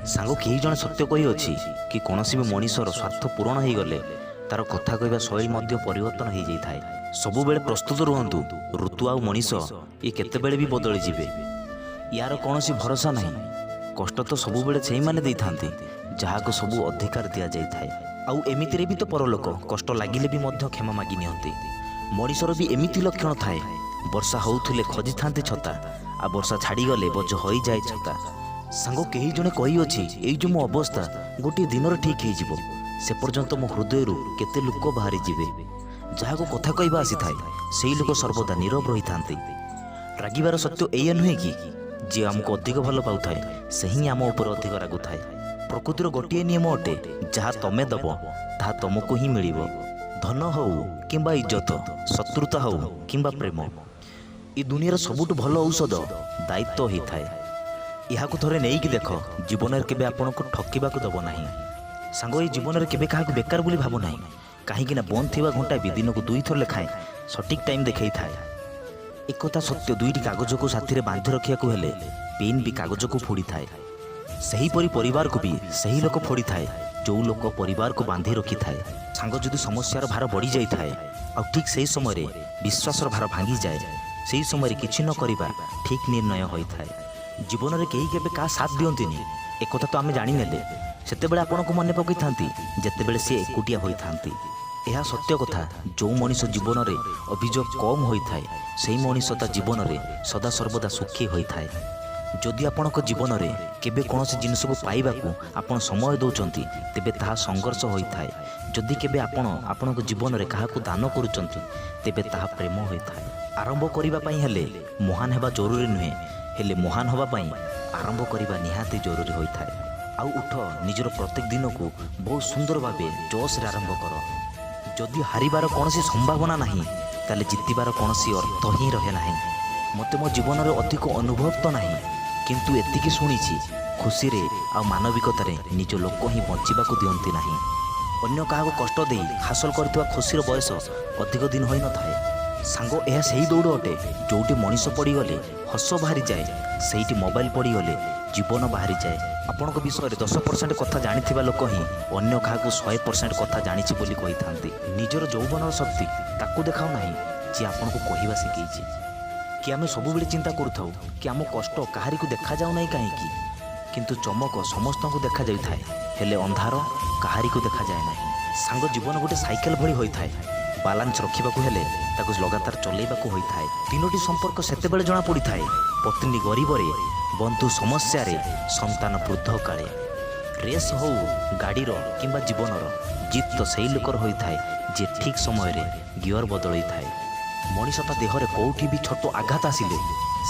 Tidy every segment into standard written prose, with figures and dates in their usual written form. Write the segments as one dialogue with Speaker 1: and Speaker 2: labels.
Speaker 1: ସାଙ୍ଗ, କେହି ଜଣେ ସତ୍ୟ କହିଅଛି କି କୌଣସି ବି ମଣିଷର ସ୍ୱାର୍ଥ ପୂରଣ ହେଇଗଲେ ତାର କଥା କହିବା ଶୈଳୀ ମଧ୍ୟ ପରିବର୍ତ୍ତନ ହେଇଯାଇଥାଏ। ସବୁବେଳେ ପ୍ରସ୍ତୁତ ରୁହନ୍ତୁ, ଋତୁ ଆଉ ମଣିଷ ଇଏ କେତେବେଳେ ବି ବଦଳିଯିବେ, ୟାର କୌଣସି ଭରସା ନାହିଁ। କଷ୍ଟ ତ ସବୁବେଳେ ସେଇମାନେ ଦେଇଥାନ୍ତି, ଯାହାକୁ ସବୁ ଅଧିକାର ଦିଆଯାଇଥାଏ। ଆଉ ଏମିତିରେ ବି ତ ପରଲୋକ କଷ୍ଟ ଲାଗିଲେ ବି ମଧ୍ୟ କ୍ଷମା ମାଗି ନିଅନ୍ତି। ମଣିଷର ବି ଏମିତି ଲକ୍ଷଣ ଥାଏ, ବର୍ଷା ହେଉଥିଲେ ଖୋଜିଥାନ୍ତି ଛତା, ଆଉ ବର୍ଷା ଛାଡ଼ିଗଲେ ବୋଝ ହୋଇଯାଏ ଛତା। ସାଙ୍ଗ, କେହି ଜଣେ କହିଅଛି, ଏଇ ଯେଉଁ ମୋ ଅବସ୍ଥା ଗୋଟିଏ ଦିନରେ ଠିକ୍ ହେଇଯିବ, ସେ ପର୍ଯ୍ୟନ୍ତ ମୋ ହୃଦୟରୁ କେତେ ଲୋକ ବାହାରିଯିବେ। ଯାହାକୁ କଥା କହିବା ଆସିଥାଏ, ସେଇ ଲୋକ ସର୍ବଦା ନୀରବ ରହିଥାନ୍ତି। ରାଗିବାର ସତ୍ୟ ଏଇଆ ନୁହେଁ କି ଯିଏ ଆମକୁ ଅଧିକ ଭଲ ପାଉଥାଏ, ସେ ହିଁ ଆମ ଉପରେ ଅଧିକ ରାଗୁଥାଏ। ପ୍ରକୃତିର ଗୋଟିଏ ନିୟମ ଅଟେ, ଯାହା ତମେ ଦବ, ତାହା ତମକୁ ହିଁ ମିଳିବ। ଧନ ହଉ କିମ୍ବା ଇଜ୍ଜତ, ଶତ୍ରୁତା ହଉ କିମ୍ବା ପ୍ରେମ, ଏ ଦୁନିଆର ସବୁଠୁ ଭଲ ଔଷଧ ଦାୟିତ୍ୱ ହେଇଥାଏ। ଏହାକୁ ଥରେ ନେଇକି ଦେଖ, ଜୀବନରେ କେବେ ଆପଣଙ୍କୁ ଠକିବାକୁ ଦେବ ନାହିଁ। ସାଙ୍ଗ, ଏ ଜୀବନରେ କେବେ କାହାକୁ ବେକାର ବୋଲି ଭାବୁ ନାହିଁ, କାହିଁକି ନା ବନ୍ଦ ଥିବା ଘଣ୍ଟା ବି ଦିନକୁ ଦୁଇଥର ଲେଖାଏଁ ସଠିକ୍ ଟାଇମ୍ ଦେଖାଇଥାଏ। ଏକଥା ସତ୍ୟ, ଦୁଇଟି କାଗଜକୁ ସାଥିରେ ବାନ୍ଧି ରଖିବାକୁ ହେଲେ ପେନ୍ ବି କାଗଜକୁ ଫୋଡ଼ିଥାଏ। ସେହିପରି ପରିବାରକୁ ବି ସେହି ଲୋକ ଫୋଡ଼ିଥାଏ, ଯେଉଁ ଲୋକ ପରିବାରକୁ ବାନ୍ଧି ରଖିଥାଏ। ସାଙ୍ଗ, ଯଦି ସମସ୍ୟାର ଭାର ବଢ଼ିଯାଇଥାଏ ଆଉ ଠିକ୍ ସେହି ସମୟରେ ବିଶ୍ୱାସର ଭାର ଭାଙ୍ଗିଯାଏ, ସେହି ସମୟରେ କିଛି ନ କରିବା ଠିକ୍ ନିର୍ଣ୍ଣୟ ହୋଇଥାଏ। ଜୀବନରେ କେହି କେବେ କାହା ସାଥ ଦିଅନ୍ତିନି, ଏକଥା ତ ଆମେ ଜାଣିନେଲେ। ସେତେବେଳେ ଆପଣଙ୍କୁ ମନେ ପକାଇଥାନ୍ତି, ଯେତେବେଳେ ସିଏ ଏକୁଟିଆ ହୋଇଥାନ୍ତି। ଏହା ସତ୍ୟ କଥା, ଯେଉଁ ମଣିଷ ଜୀବନରେ ଅଭିଯୋଗ କମ୍ ହୋଇଥାଏ, ସେହି ମଣିଷ ତା ଜୀବନରେ ସଦାସର୍ବଦା ସୁଖୀ ହୋଇଥାଏ। ଯଦି ଆପଣଙ୍କ ଜୀବନରେ କେବେ କୌଣସି ଜିନିଷକୁ ପାଇବାକୁ ଆପଣ ସମୟ ଦେଉଛନ୍ତି, ତେବେ ତାହା ସଂଘର୍ଷ ହୋଇଥାଏ। ଯଦି କେବେ ଆପଣ ଆପଣଙ୍କ ଜୀବନରେ କାହାକୁ ଦାନ କରୁଛନ୍ତି, ତେବେ ତାହା ପ୍ରେମ ହୋଇଥାଏ। ଆରମ୍ଭ କରିବା ପାଇଁ ହେଲେ ମହାନ ହେବା ଜରୁରୀ ନୁହେଁ, ହେଲେ ମହାନ ହେବା ପାଇଁ ଆରମ୍ଭ କରିବା ନିହାତି ଜରୁରୀ ହୋଇଥାଏ। ଆଉ ଉଠ, ନିଜର ପ୍ରତ୍ୟେକ ଦିନକୁ ବହୁତ ସୁନ୍ଦର ଭାବେ ଜୋସ୍ରେ ଆରମ୍ଭ କର। ଯଦି ହାରିବାର କୌଣସି ସମ୍ଭାବନା ନାହିଁ, ତାହେଲେ ଜିତିବାର କୌଣସି ଅର୍ଥ ହିଁ ରହେ ନାହିଁ। ମୋତେ ମୋ ଜୀବନରେ ଅଧିକ ଅନୁଭବ ତ ନାହିଁ, କିନ୍ତୁ ଏତିକି ଶୁଣିଛି, ଖୁସିରେ ଆଉ ମାନବିକତାରେ ନିଜ ଲୋକ ହିଁ ବଞ୍ଚିବାକୁ ଦିଅନ୍ତି ନାହିଁ। ଅନ୍ୟ କାହାକୁ କଷ୍ଟ ଦେଇ ହାସଲ କରିଥିବା ଖୁସିର ବୟସ ଅଧିକ ଦିନ ହୋଇନଥାଏ। ସାଙ୍ଗ, ଏହା ସେହି ଦୌଡ଼ ଅଟେ, ଯେଉଁଠି ମଣିଷ ପଡ଼ିଗଲେ ହସ ବାହାରିଯାଏ, ସେଇଠି ମୋବାଇଲ ପଡ଼ିଗଲେ ଜୀବନ ବାହାରିଯାଏ। ଆପଣଙ୍କ ବିଷୟରେ 10% କଥା ଜାଣିଥିବା ଲୋକ ହିଁ ଅନ୍ୟ କାହାକୁ 100% କଥା ଜାଣିଛି ବୋଲି କହିଥାନ୍ତି। ନିଜର ଯୌବନର ଶକ୍ତି ତାକୁ ଦେଖାଅ ନାହିଁ, ଯିଏ ଆପଣଙ୍କୁ କହିବା ଶିଖେଇଛି। କି ଆମେ ସବୁବେଳେ ଚିନ୍ତା କରୁଥାଉ କି ଆମ କଷ୍ଟ କାହାରିକୁ ଦେଖାଯାଉନାହିଁ କାହିଁକି? କିନ୍ତୁ ଚମକ ସମସ୍ତଙ୍କୁ ଦେଖାଯାଇଥାଏ, ହେଲେ ଅନ୍ଧାର କାହାରିକୁ ଦେଖାଯାଏ ନାହିଁ। ସାଙ୍ଗ, ଜୀବନ ଗୋଟେ ସାଇକେଲ ଭଳି ହୋଇଥାଏ। ବାଲାନ୍ସ ରଖିବାକୁ ହେଲେ ତାକୁ ଲଗାତାର ଚଲେଇବାକୁ ହୋଇଥାଏ। ତିନୋଟି ସମ୍ପର୍କ ସେତେବେଳେ ଜଣାପଡ଼ିଥାଏ: ପତ୍ନୀ ଗରିବରେ, ବନ୍ଧୁ ସମସ୍ୟାରେ, ସନ୍ତାନ ବୃଦ୍ଧ କାଳେ। ରେସ୍ ହଉ ଗାଡ଼ିର କିମ୍ବା ଜୀବନର, ଜିତ୍ ତ ସେଇ ଲୋକର ହୋଇଥାଏ, ଯିଏ ଠିକ୍ ସମୟରେ ଗିଅର ବଦଳେଇଥାଏ। ମଣିଷ ତା ଦେହରେ କେଉଁଠି ବି ଛୋଟ ଆଘାତ ଆସିଲେ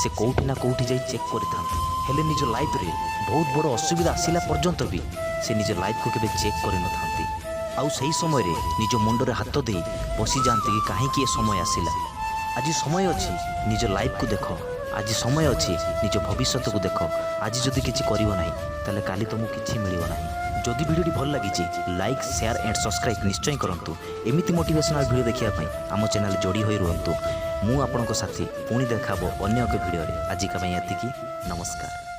Speaker 1: ସେ କେଉଁଠି ନା କେଉଁଠି ଯାଇ ଚେକ୍ କରିଥାନ୍ତି, ହେଲେ ନିଜ ଲାଇଫରେ ବହୁତ ବଡ଼ ଅସୁବିଧା ଆସିଲା ପର୍ଯ୍ୟନ୍ତ ବି ସେ ନିଜ ଲାଇଫକୁ କେବେ ଚେକ୍ କରିନଥାନ୍ତି। ଆଉ ସେହି ସମୟରେ ନିଜ ମୁଣ୍ଡରେ ହାତ ଦେଇ ବସିଯାଆନ୍ତି କି କାହିଁକି ଏ ସମୟ ଆସିଲା। ଆଜି ସମୟ ଅଛି, ନିଜ ଲାଇଫକୁ ଦେଖ। ଆଜି ସମୟ ଅଛି, ନିଜ ଭବିଷ୍ୟତକୁ ଦେଖ। ଆଜି ଯଦି କିଛି କରିବ ନାହିଁ, ତାହେଲେ କାଲି ତୁମକୁ କିଛି ମିଳିବ ନାହିଁ। ଯଦି ଭିଡ଼ିଓଟି ଭଲ ଲାଗିଛି, ଲାଇକ୍, ସେୟାର ଆଣ୍ଡ ସବସ୍କ୍ରାଇବ୍ ନିଶ୍ଚୟ କରନ୍ତୁ। ଏମିତି ମୋଟିଭେସନାଲ୍ ଭିଡ଼ିଓ ଦେଖିବା ପାଇଁ ଆମ ଚ୍ୟାନେଲ୍ ଯୋଡ଼ି ହୋଇ ରୁହନ୍ତୁ। ମୁଁ ଆପଣଙ୍କ ସାଥୀ। ପୁଣି ଦେଖାହେବ ଅନ୍ୟ ଏକ ଭିଡ଼ିଓରେ। ଆଜିକା ପାଇଁ ଏତିକି। ନମସ୍କାର।